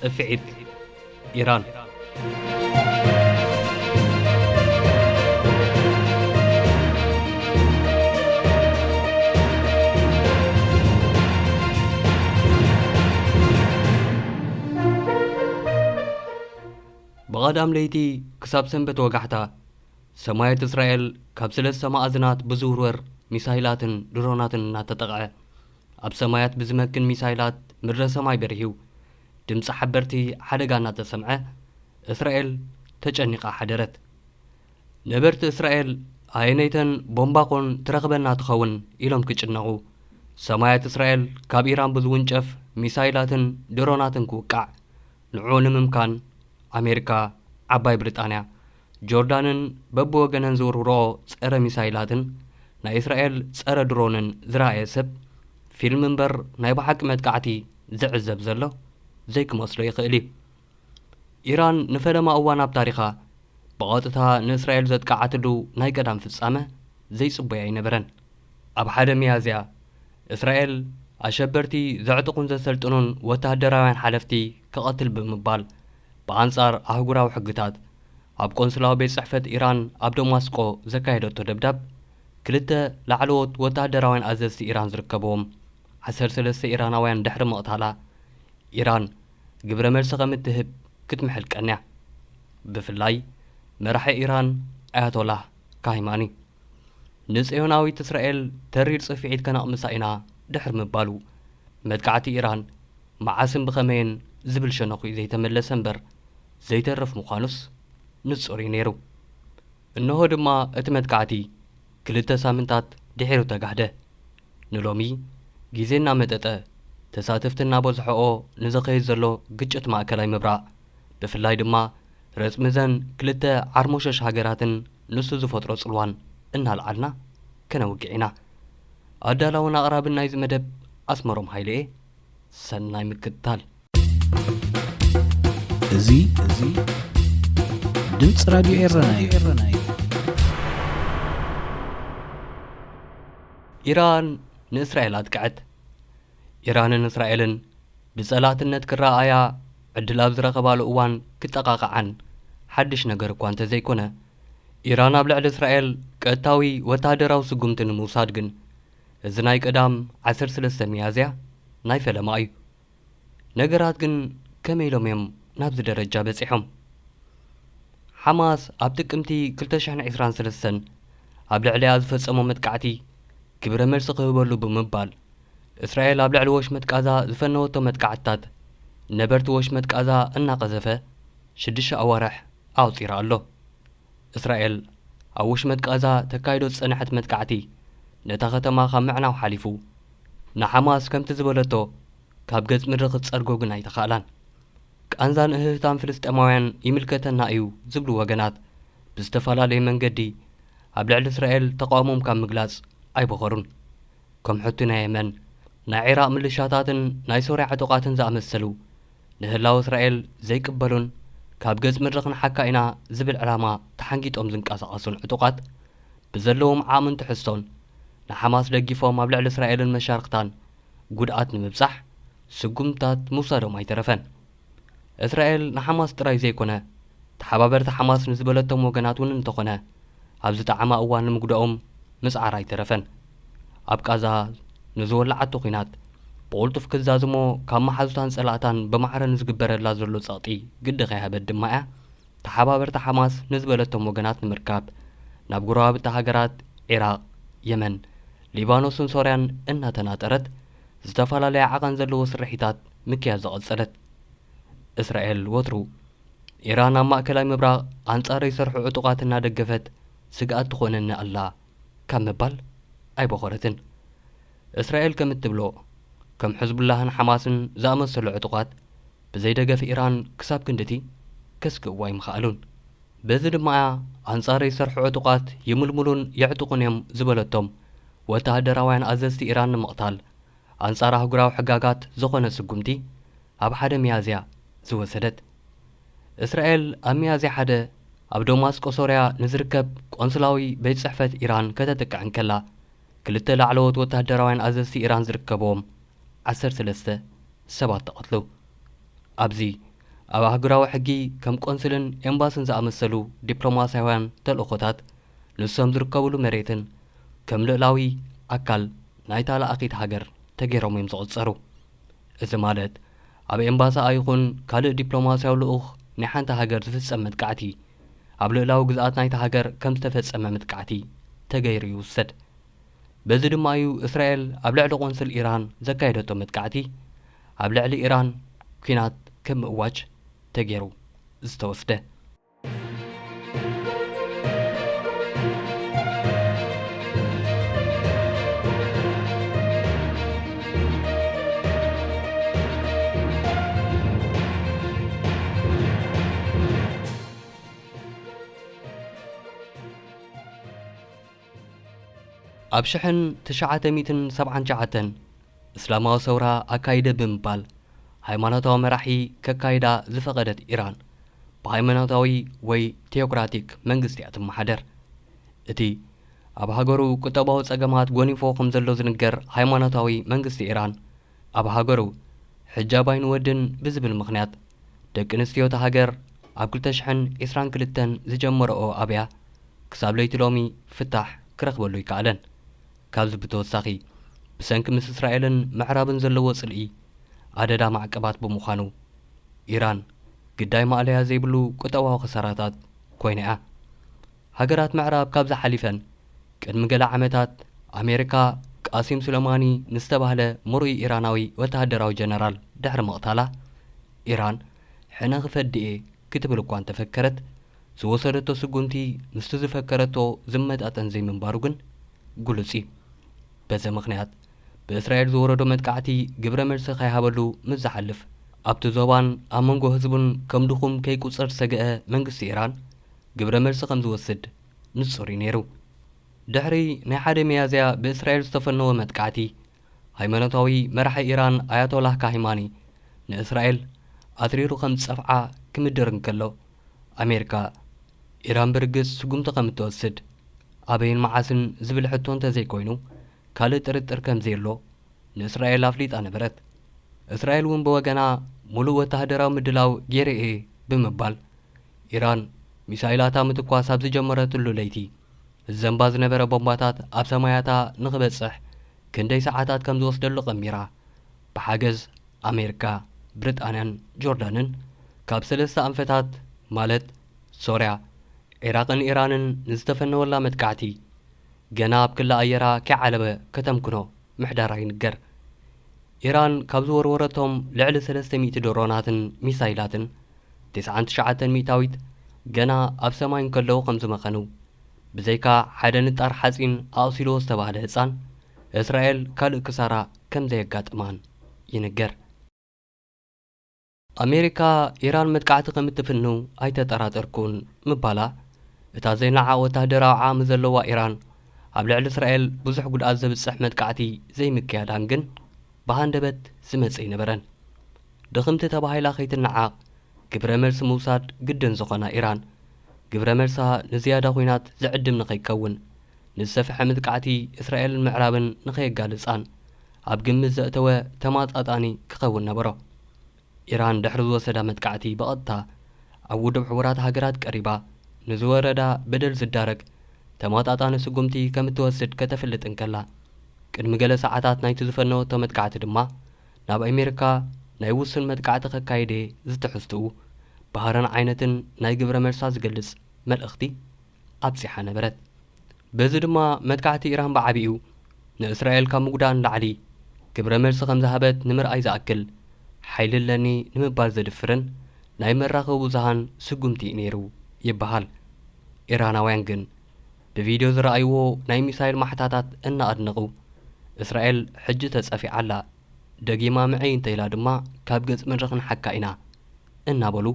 ጽፍዒት ኢራን። ብቐዳም ለይቲ ክሳብ ሰንበት ወጋሕታ፣ ሰማያት እስራኤል ካብ ሰለስተ ማእዝናት ብዝውርወር ሚሳይላትን ድሮናትን እናተጠቕዐ፣ ኣብ ሰማያት ብዝመክን ሚሳይላት ምድረ ሰማይ በሪሁ፣ ድምፂ ሓበርቲ ሓደጋ እናተሰምዐ፣ እስራኤል ተጨኒቓ ሓደረት። ነበርቲ እስራኤል፣ ኣየነይተን ቦምባ ኮን ትረኽበና ትኸውን ኢሎም ክጭነቑ፣ ሰማያት እስራኤል ካብ ኢራን ብዝውንጨፍ ሚሳይላትን ድሮናትን ክውቃዕ፣ ንዕኡ ንምምካን ኣሜሪካ፣ ዓባይ ብሪጣንያ፣ ጆርዳንን በብወገነን ዝውርውርኦ ጸረ ሚሳይላትን ናይ እስራኤል ጸረ ድሮንን ዝረኣየ ሰብ፣ ፊልም እምበር ናይ ብሓቂ መጥቃዕቲ ዝዕዘብ ዘሎ ዘይክመስሎ ይኽእል እዩ። ኢራን ንፈለማ እዋን ኣብ ታሪኻ ብቐጥታ ንእስራኤል ዘጥቃዓትሉ ናይ ቀዳም ፍጻመ ዘይጽበዮ ኣይነበረን። ኣብ ሓደ ሚያዝያ፣ እስራኤል ኣሸበርቲ ዘዕጥቑን ዘሰልጥኑን ወተሃደራውያን ሓለፍቲ ክቐትል ብምባል፣ ብኣንጻር ኣህጉራዊ ሕግታት፣ ኣብ ቆንስላዊ ቤት ጽሕፈት ኢራን ኣብ ደማስቆ ዘካየደቶ ደብዳብ፣ ክልተ ላዕለዎት ወተሃደራውያን ኣዘዝቲ ኢራን ዝርከብዎም ዓሰርተ ሰለስተ ኢራናውያን ድሕሪ ምቕታላ፣ ኢራን ግብረ መልሲ ከም እትህብ ክትምሕል ቀንያ። ብፍላይ መራሒ ኢራን ኣያቶላህ ካሂማኒ፣ ንጽዮናዊት እስራኤል ተሪር ጽፍዒት ከነቕምሳ ኢና ድሕሪ ምባሉ፣ መጥቃዕቲ ኢራን መዓስን ብኸመይን ዝብል ሸነኹ ዘይተመለሰ እምበር ዘይተርፍ ምዃኑስ ንጹር እዩ ነይሩ። እንሆ ድማ እቲ መጥቃዕቲ ክልተ ሳምንታት ድሒሩ ተጋህደ። ንሎሚ ግዜ እናመጠጠ፣ ተሳተፍቲ እናበዝሐኦ ንዝኸይድ ዘሎ ግጭት ማእከላይ ምብራቕ፣ ብፍላይ ድማ ረጽሚ ዘን ክልተ ዓርሞሸሽ ሃገራትን ንሱ ዝፈጥሮ ጽልዋን እናልዓልና ከነውግዕ ኢና። ኣዳላውን ኣቕራብን ናይዚ መደብ ኣስመሮም ሃይለየ። ሰናይ ምክትታል። እዚ፣ እዚ ድምፂ ራድዮ ኤረና እዩ። ኢራን ንእስራኤል ኣጥቅዐት። ኢራንን እስራኤልን ብጸላእትነት ክረኣያ ዕድል ኣብ ዝረኸባሉ እዋን ክጠቓቕዓን ሓድሽ ነገር እኳ እንተዘይኮነ፣ ኢራን ኣብ ልዕሊ እስራኤል ቀጥታዊ ወተሃደራዊ ስጉምቲ ንምውሳድ ግን፣ እዚ ናይ ቀዳም ዓሰርተ ሰለስተ ሚያዝያ ናይ ፈለማ እዩ። ነገራት ግን ከመይ ኢሎም እዮም ናብዚ ደረጃ በጺሖም? ሓማስ ኣብ ጥቅምቲ ክልተ ሽሕን ዕስራን ሰለስተን ኣብ ልዕሊኣ ዝፈጸሞ መጥቃዕቲ ግብረ መልሲ ክህበሉ ብምባል፣ እስራኤል ኣብ ልዕሊ ወሽመጥ ቃዛ ዝፈነወቶ መጥቃዕትታት ነበርቲ ወሽመጥ ቃዛ እናቐዘፈ ሽዱሽተ ኣዋርሕ ኣቑጺሩ ኣሎ። እስራኤል ኣብ ወሽመጥ ቃዛ ተካይዶ ዝጸንሐት መጥቃዕቲ፣ ነታ ከተማ ካብ ምዕናው ሓሊፉ፣ ንሓማስ ከምቲ ዝበለቶ ካብ ገጽ ምድሪ ክትጸርጎ ግን ኣይተኻእላን። ቃንዛን እህህታን ፍልስጤማውያን ይምልከተና እዩ ዝብሉ ወገናት፣ ብዝተፈላለየ መንገዲ ኣብ ልዕሊ እስራኤል ተቃውሞም ካብ ምግላጽ ኣይበኸሩን። ከም ሕቲ ናይ የመን፣ ናይ ዒራቕ ምልሻታትን ናይ ሶርያ ዕጡቓትን ዝኣመሰሉ፣ ንህላወ እስራኤል ዘይቅበሉን ካብ ገጽ ምድሪ ክንሓካ ኢና ዝብል ዕላማ ተሓንጊጦም ዝንቀሳቐሱን ዕጡቓት፣ ብዘለዎም ዓቕምን ትሕዝቶን ንሓማስ ደጊፎም ኣብ ልዕሊ እስራኤልን መሻርኽታን ጉድኣት ንምብጻሕ ስጉምታት ምውሳዶም ኣይተረፈን። እስራኤል ንሓማስ ጥራይ ዘይኮነ፣ ተሓባበርቲ ሓማስ ንዝበለቶም ወገናት እውን እንተኾነ፣ ኣብ ዝጠዓማ እዋን ንምጉዳኦም ምጽዓር ኣይተረፈን። ኣብ ቃዛ ንዝወለዓቶ ኲናት ብቕልጡፍ ክዛዝሞ፣ ካብ መሓዙታን ጸላእታን ብማዕረ ንዝግበረላ ዘሎ ጸቕጢ ግዲ ከይሃበት ድማ እያ፣ ተሓባበርቲ ሓማስ ንዝበለቶም ወገናት ንምርካብ ናብ ጎረባብቲ ሃገራት ዒራቕ፣ የመን፣ ሊባኖስን ሶርያን እናተናጠረት ዝተፈላለየ ዓቐን ዘለዎ ስርሒታት ምክያድ ዝቐጸለት። እስራኤል ወትሩ ኢራን ኣብ ማእከላይ ምብራቕ ኣንጻር ይሰርሑ ዕጡቓት እናደገፈት ስግኣት ትኾነኒ ኣላ ካብ ምባል ኣይበኾረትን። እስራኤል ከም እትብሎ፣ ከም ሕዝቡላህን ሓማስን ዝኣመሰሉ ዕጡቓት ብዘይ ደገፍ ኢራን ክሳብ ክንድቲ ከስግእዎ ኣይምኸኣሉን። በዚ ድማ እያ ኣንጻር ይሰርሑ ዕጡቓት ይምልምሉን የዕጥቑን እዮም ዝበለቶም ወተሃደራውያን ኣዘዝቲ ኢራን ንምቕታል ኣንጻር ኣህጉራዊ ሕጋጋት ዝኾነ ስጉምቲ ኣብ ሓደ ሚያዝያ ዝወሰደት። እስራኤል ኣብ ሚያዝያ ሓደ ኣብ ደማስቆ ሶርያ ንዝርከብ ቆንስላዊ ቤት ጽሕፈት ኢራን ከተጥቅዕ እንከላ፣ ክልተ ላዕለዎት ወተሃደራውያን ኣዘዝቲ ኢራን ዝርከብዎም ዓሰርተ ሰለስተ ሰባት ተቐትሉ። ኣብዚ ኣብ ኣህጉራዊ ሕጊ ከም ቆንስልን ኤምባስን ዝኣመሰሉ ዲፕሎማስያውያን ተልእኾታት ንሶም ዝርከብሉ መሬትን ከም ልኡላዊ ኣካል ናይታ ለኣኺት ሃገር ተገይሮም እዮም ዝቑጸሩ። እዚ ማለት ኣብ ኤምባሳኣ ይኹን ካልእ ዲፕሎማስያዊ ልኡኽ ናይ ሓንቲ ሃገር ዝፍጸም መጥቃዕቲ ኣብ ልኡላዊ ግዝኣት ናይታ ሃገር ከም ዝተፈጸመ መጥቃዕቲ ተገይሩ ይውሰድ። በዚ ድማ እዩ እስራኤል ኣብ ልዕሊ ቆንስል ኢራን ዘካየደቶ መጥቃዕቲ ኣብ ልዕሊ ኢራን ኲናት ከም ምእዋጅ ተገይሩ ዝተወስደ። ኣብ ሽሕን ትሽዓተ ሚእትን ሰብዓን ትሽዓተን እስላማዊ ሰውራ ኣካይደ ብምባል ሃይማኖታዊ መራሒ ከካይዳ ዝፈቐደት ኢራን ብሃይማኖታዊ ወይ ቴዮክራቲክ መንግስቲ እያ ትመሓደር። እቲ ኣብ ሃገሩ ቁጠባዊ ጸገማት ጎኒፎ ከም ዘሎ ዝንገር ሃይማኖታዊ መንግስቲ ኢራን ኣብ ሃገሩ ሕጃብ ኣይንወድን ብዝብል ምኽንያት ደቂ ኣንስትዮ እታ ሃገር ኣብ ክልተ ሽሕን ዕስራን ክልተን ዝጀመረኦ ኣብያ ክሳብ ለይቲ ሎሚ ፍታሕ ክረኽበሉ ኣይከኣለን። ካብዚ ብተወሳኺ ብሰንኪ ምስ እስራኤልን ምዕራብን ዘለዎ ጽልኢ ኣደዳ ማዕቀባት ብምዃኑ ኢራን ግዳይ ማእለያ ዘይብሉ ቁጠባዊ ክሳራታት ኮይና እያ። ሃገራት ምዕራብ ካብዚ ሓሊፈን ቅድሚ ገለ ዓመታት ኣሜሪካ ቃሲም ሱለማኒ ንዝተባህለ ምሩይ ኢራናዊ ወተሃደራዊ ጀነራል ድሕሪ ምቕታላ ኢራን ሕነ ክፈዲ እየ ክትብል እኳ እንተፈከረት ዝወሰደቶ ስጉምቲ ምስቲ ዝፈከረቶ ዝመጣጠን ዘይምንባሩ ግን ግሉጽ እዩ። በዚ ምኽንያት ብእስራኤል ዝወረዶ መጥቃዕቲ ግብረ መልሲ ከይሃበሉ ምስ ዝሓልፍ ኣብቲ ዞባን ኣብ መንጎ ህዝቡን ከም ድኹም ከይቁጸር ዝሰግአ መንግስቲ ኢራን ግብረ መልሲ ከም ዝወስድ ንጹር እዩ ነይሩ። ድሕሪ ናይ ሓደ ሚያዝያ ብእስራኤል ዝተፈነወ መጥቃዕቲ ሃይማኖታዊ መራሒ ኢራን ኣያቶላህ ካሂማኒ ንእስራኤል ኣትሪሩ ከም ዝጸፍዓ ክምድር እንከሎ ኣሜሪካ ኢራን ብርግጽ ስጉምቲ ከም እትወስድ ኣበይን መዓስን ዝብል ሕቶ እንተዘይኮይኑ ካልእ ጥርጥር ከም ዘየሎ ንእስራኤል ኣፍሊጣ ነበረት። እስራኤል እውን ብወገና ሙሉእ ወተሃደራዊ ምድላው ገይረ እየ ብምባል ኢራን ሚሳይላታ ምትኳስ ኣብ ዝጀመረትሉ ለይቲ ዝዘንባ ዝነበረ ቦምባታት ኣብ ሰማያታ ንኽበጽሕ ክንደይ ሰዓታት ከም ዝወስደሉ ቀሚራ ብሓገዝ ኣሜሪካ፣ ብሪጣንያን ጆርዳንን ካብ ሰለስተ ኣንፈታት ማለት ሶርያ፣ ዒራቕን ኢራንን ንዝተፈነወላ መጥቃዕቲ ገና ኣብ ክሊ ኣየራ ከይዓለበ ከተምክኖ ምሕዳራ ይንገር። ኢራን ካብ ዝወርወረቶም ልዕሊ ሰለስተ ሚእቲ ድሮናትን ሚሳይላትን፣ ተስዓን ትሽዓተን ሚእታዊት ገና ኣብ ሰማይ እንከለዉ ከም ዝመኸኑ፣ ብዘይካ ሓደ ንጣር ሓጺን ኣቑሲልዎ ዝተባህለ ህጻን፣ እስራኤል ካልእ ክሳራ ከም ዘየጋጠማን ይንገር። ኣሜሪካ ኢራን መጥቃዕቲ ከም እትፍንው ኣይተጠራጠርኩን ምባላ፣ እታ ዘይነዓቕ ወተሃደራዊ ዓቕሚ ዘለዋ ኢራን ኣብ ልዕሊ እስራኤል ብዙሕ ጉድኣት ዘብጽሕ መጥቃዕቲ ዘይምክያዳን ግን ብሃንደበት ዝመጽእ ኣይነበረን። ድኽምቲ ተባሂላ ከይትነዓቕ ግብረ መልሲ ምውሳድ ግድን ዝኾና ኢራን፣ ግብረ መልሳ ንዝያዳ ኲናት ዝዕድም ንኸይከውን፣ ንዝሰፍሐ መጥቃዕቲ እስራኤልን ምዕራብን ንኸየጋልጻን ኣብ ግምት ዘእተወ ተመጣጣኒ ክኸውን ነበሮ። ኢራን ድሕሪ ዝወሰዳ መጥቃዕቲ ብቐጥታ ኣብ ውድብ ሕቡራት ሃገራት ቀሪባ ንዝወረዳ በደል ዝዳረግ ተመጣጣኒ ስጉምቲ ከም እትወስድ ከተፍልጥ እንከላ፣ ቅድሚ ገለ ሰዓታት ናይቲ ዝፈነወቶ መጥቃዕቲ ድማ ናብ ኣሜሪካ ናይ ውሱን መጥቃዕቲ ከካይድ እየ ዝትሕዝትኡ ባህርን ዓይነትን ናይ ግብረ መልሳ ዝገልጽ መልእኽቲ ኣብጺሓ ነበረት። በዚ ድማ መጥቃዕቲ ኢራን ብዓቢኡ ንእስራኤል ካብ ምጉዳእ ንላዕሊ ግብረ መልሲ ከም ዝሃበት ንምርኣይ ዝኣክል ሓይሊ ኣለኒ ንምባል ዘድፍርን ናይ መራኸቢ ብዙሃን ስጉምቲ እዩ ነይሩ ይበሃል። ኢራናውያን ግን ብቪድዮ ዝረኣይዎ ናይ ሚሳይል ማሕታታት እናኣድነቑ፣ እስራኤል ሕጂ ተጸፊዓ ኣላ፣ ደጊማ ምዕይ እንተኢላ ድማ ካብ ገጽ ምድሪ ክንሓካ ኢና እናበሉ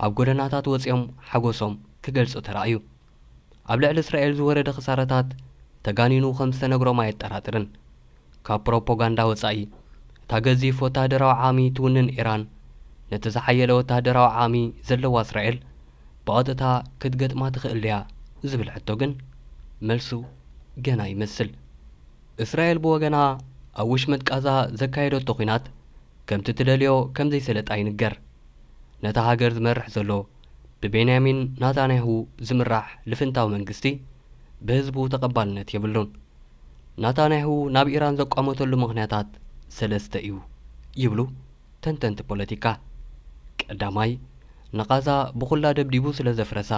ኣብ ጎደናታት ወጺኦም ሓጎሶም ክገልጹ ተራእዩ። ኣብ ልዕሊ እስራኤል ዝወረደ ክሳራታት ተጋኒኑ ከም ዝተነግሮም ኣየጠራጥርን። ካብ ፕሮፓጋንዳ ወጻኢ፣ እታ ገዚፍ ወተሃደራዊ ዓቕሚ ትውንን ኢራን፣ ነቲ ዝሓየለ ወተሃደራዊ ዓቕሚ ዘለዋ እስራኤል ብቐጥታ ክትገጥማ ትኽእል ድያ ዝብል ሕቶ ግን መልሱ ገና ይመስል። እስራኤል ብወገና ኣብ ውሽመጥ ቃዛ ዘካየደቶ ኲናት ከምቲ ትደልዮ ከም ዘይሰለጣ ይንገር። ነታ ሃገር ዝመርሕ ዘሎ ብቤንያሚን ናታንያሁ ዝምራሕ ልፍንታዊ መንግስቲ ብህዝቡ ተቐባልነት የብሉን። ናታንያሁ ናብ ኢራን ዘቋመተሉ ምኽንያታት ሰለስተ እዩ ይብሉ ተንተንቲ ፖለቲካ። ቀዳማይ፣ ንቓዛ ብኹላ ደብዲቡ ስለ ዘፍረሳ፣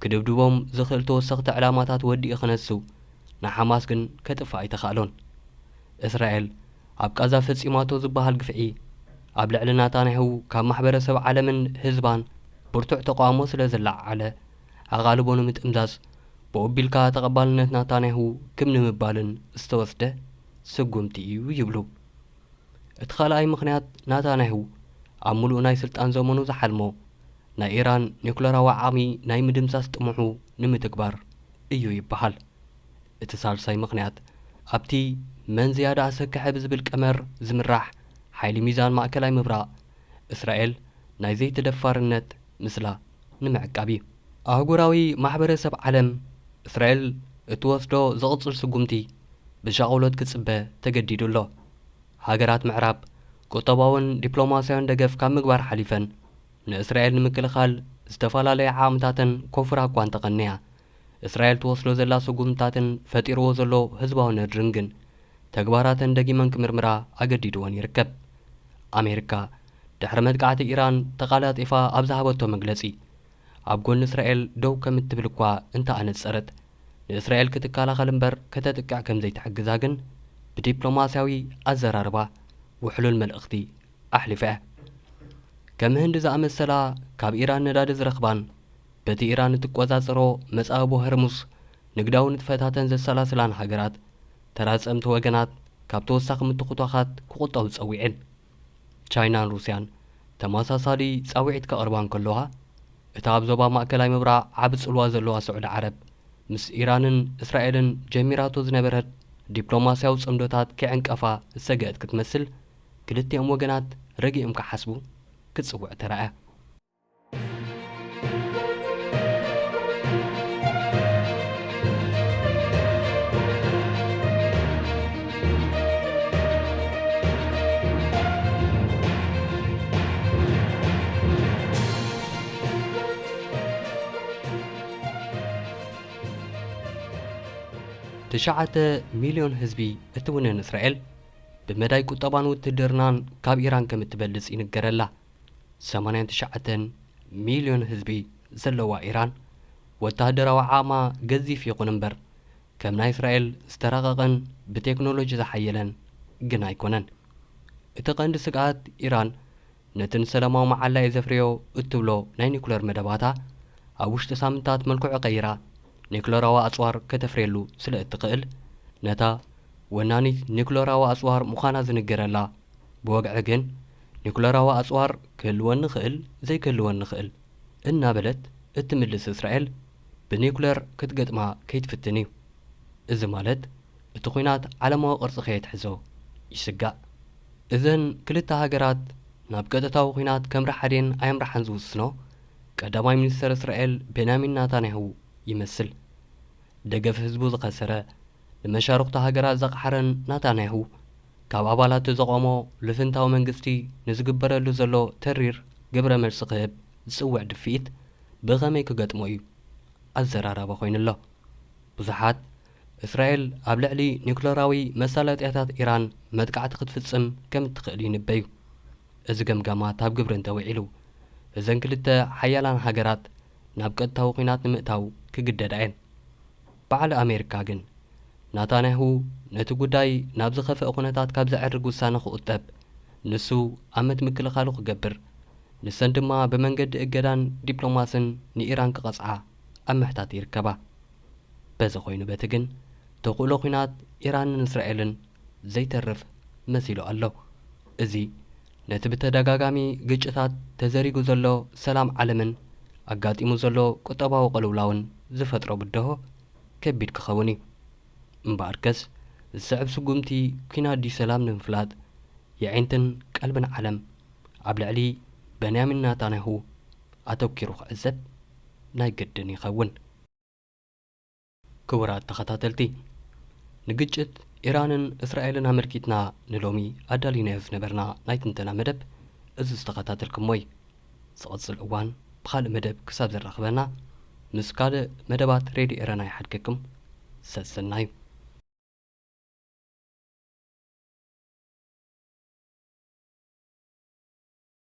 ክድብድቦም ዝኽእል ተወሰኽቲ ዕላማታት ወዲኡ ክነሱ፣ ንሓማስ ግን ከጥፍእ ኣይተኻእሎን። እስራኤል ኣብ ቃዛ ፈጺማቶ ዝበሃል ግፍዒ፣ ኣብ ልዕሊ ናታንያሁ ካብ ማሕበረሰብ ዓለምን ህዝባን ብርቱዕ ተቃውሞ ስለ ዘለዓዓለ፣ ኣቓልቦ ንምጥምዛዝ ብኡ ኣቢልካ ተቐባልነት ናታንያሁ ክብ ንምባልን ዝተወስደ ስጉምቲ እዩ ይብሉ። እቲ ካልኣይ ምኽንያት፣ ናታንያሁ ኣብ ምሉእ ናይ ስልጣን ዘመኑ ዝሓልሞ ናይ ኢራን ኒኩለራዊ ዓቕሚ ናይ ምድምሳስ ጥሙሑ ንምትግባር እዩ ይበሃል። እቲ ሳልሳይ ምኽንያት፣ ኣብቲ መን ዝያዳ ኣሰክሐ ብዝብል ቀመር ዝምራሕ ሓይሊ ሚዛን ማእከላይ ምብራቕ፣ እስራኤል ናይ ዘይተደፋርነት ምስላ ንምዕቃብ እዩ። ኣህጉራዊ ማሕበረሰብ ዓለም፣ እስራኤል እትወስዶ ዝቕጽል ስጉምቲ ብሻቕሎት ክጽበ ተገዲዱ ኣሎ። ሃገራት ምዕራብ ቁጠባውን ዲፕሎማስያውን ደገፍ ካብ ምግባር ሓሊፈን፣ ንእስራኤል ንምክልኻል ዝተፈላለያ ዓቕምታተን ኮፍራ እኳ እንተቐነያ፣ እስራኤል ትወስዶ ዘላ ስጉምትታትን ፈጢርዎ ዘሎ ህዝባዊ ነድርን ግን፣ ተግባራተን ደጊመን ክምርምራ ኣገዲድወን ይርከብ። ኣሜሪካ፣ ድሕሪ መጥቃዕቲ ኢራን ተቓላጢፋ ኣብ ዝሃበቶ መግለጺ፣ ኣብ ጎኒ እስራኤል ደው ከም እትብል እኳ እንተኣነጸረት፣ ንእስራኤል ክትከላኸል እምበር ከተጥቅዕ ከም ዘይትሕግዛ ግን ብዲፕሎማስያዊ ኣዘራርባ ውሕሉል መልእኽቲ ኣሕሊፋ እያ። ከም ህንዲ ዝኣመሰላ ካብ ኢራን ነዳዲ ዝረኽባን በቲ ኢራን እትቆጻጸሮ መጻብቦ ሆርሙዝ ንግዳዊ ንጥፈታተን ዘሰላስላን ሃገራት፣ ተራጸምቲ ወገናት ካብ ተወሳኺ ምትኹቷኻት ክቑጠቡ ጸዊዐን። ቻይናን ሩስያን ተመሳሳሊ ጻውዒት ከቕርባ እንከለዋ፣ እታ ኣብ ዞባ ማእከላይ ምብራቕ ዓቢ ጽልዋ ዘለዋ ስዑዲ ዓረብ፣ ምስ ኢራንን እስራኤልን ጀሚራቶ ዝነበረት ዲፕሎማስያዊ ጽምዶታት ክዕንቀፋ ዝሰግአት ክትመስል፣ ክልቲኦም ወገናት ረጊኦም ክሓስቡ ክትጽውዕ ተራእያ። ትሽዓተ ሚልዮን ህዝቢ እትውንን እስራኤል፣ ብመዳይ ቁጠባን ውትድርናን ካብ ኢራን ከም እትበልጽ ይንገረላ። ሰማንያን ትሽዓተን ሚልዮን ህዝቢ ዘለዋ ኢራን፣ ወተሃደራዊ ዓቕማ ገዚፍ ይኹን እምበር፣ ከም ናይ እስራኤል ዝተራቐቐን ብቴክኖሎጂ ዝሓየለን ግን ኣይኮነን። እቲ ቀንዲ ስግኣት ኢራን፣ ነቲ ንሰላማዊ መዓላ እየ ዘፍርዮ እትብሎ ናይ ኒኩለር መደባታ፣ ኣብ ውሽጢ ሳምንታት መልክዑ ቀይራ ኒኩለራዊ ኣጽዋር ከተፍርየሉ ስለ እትኽእል፣ ነታ ወናኒት ኒኩለራዊ ኣጽዋር ምዃና ዝንገረላ፣ ብወግዒ ግን ኒኩለራዊ ኣጽዋር ክህልወኒ ይኽእል፣ ዘይክህልወኒ ይኽእል እናበለት እትምልስ እስራኤል፣ ብኒኩለር ክትገጥማ ከይትፍትን እዩ። እዚ ማለት፣ እቲ ኲናት ዓለማዊ ቅርጺ ከየትሕዞ ይስጋእ። እዘን ክልተ ሃገራት ናብ ቀጥታዊ ኲናት ከምርሓ ድየን ኣየምርሓን ዝውስኖ፣ ቀዳማይ ሚኒስተር እስራኤል ቤንያሚን ናታንያሁ ይመስል። ደገፍ ህዝቡ ዝኸሰረ፣ ንመሻርኽቱ ሃገራት ዘቕሓረን ናታንያሁ፣ ካብ ኣባላቱ ዘቖሞ ልፍንታዊ መንግስቲ ንዝግበረሉ ዘሎ ተሪር ግብረ መልሲ ክህብ ዝጽውዕ ድፍኢት ብኸመይ ክገጥሞ እዩ ኣዘራራቢ ኮይኑ ኣሎ። ብዙሓት፣ እስራኤል ኣብ ልዕሊ ኒኩለራዊ መሳለጥያታት ኢራን መጥቃዕቲ ክትፍጽም ከም እትኽእል ይንበዩ። እዚ ገምጋማት ኣብ ግብሪ እንተውዒሉ፣ እዘን ክልተ ሓያላን ሃገራት ናብ ቀጥታዊ ኲናት ንምእታው ክግደዳ እየን። በዓል ኣሜሪካ ግን፣ ናታንያሁ ነቲ ጉዳይ ናብ ዝኸፍአ ኩነታት ካብ ዘዕርግ ውሳነ ክቑጠብ፣ ንሱ ኣመት ምክልኻሉ ክገብር፣ ንሰን ድማ ብመንገዲ እገዳን ዲፕሎማስን ንኢራን ክቐጽዓ ኣብ ምሕታት ይርከባ። በዚ ኮይኑ በቲ ግን፣ ተኽእሎ ኲናት ኢራንን እስራኤልን ዘይተርፍ መሲሉ ኣሎ። እዚ ነቲ ብተደጋጋሚ ግጭታት ተዘሪጉ ዘሎ ሰላም ዓለምን ኣጋጢሙ ዘሎ ቁጠባዊ ቅልውላውን ዝፈጥሮ ብድሆ ከቢድ ክኸውን እዩ። እምበኣርከስ፣ ዝስዕብ ስጉምቲ ኲናት ድዩ ሰላም ንምፍላጥ፣ የዒንትን ቀልብን ዓለም ኣብ ልዕሊ በንያሚን ናታንያሁ ኣተኲሩ ክዕዘብ ናይ ግድን ይኸውን። ክቡራት ተኸታተልቲ፣ ንግጭት ኢራንን እስራኤልን ኣመልኪትና ንሎሚ ኣዳሊናዮ ዝነበርና ናይ ትንተና መደብ እዚ ዝተኸታተልኩሞ እዩ። ዝቐጽል እዋን ብኻልእ መደብ ክሳብ ዘራኽበና፣ ምስ ካልእ መደባት ሬድዮ ኤረና ይሓድገኩም። ሰሰናዩ።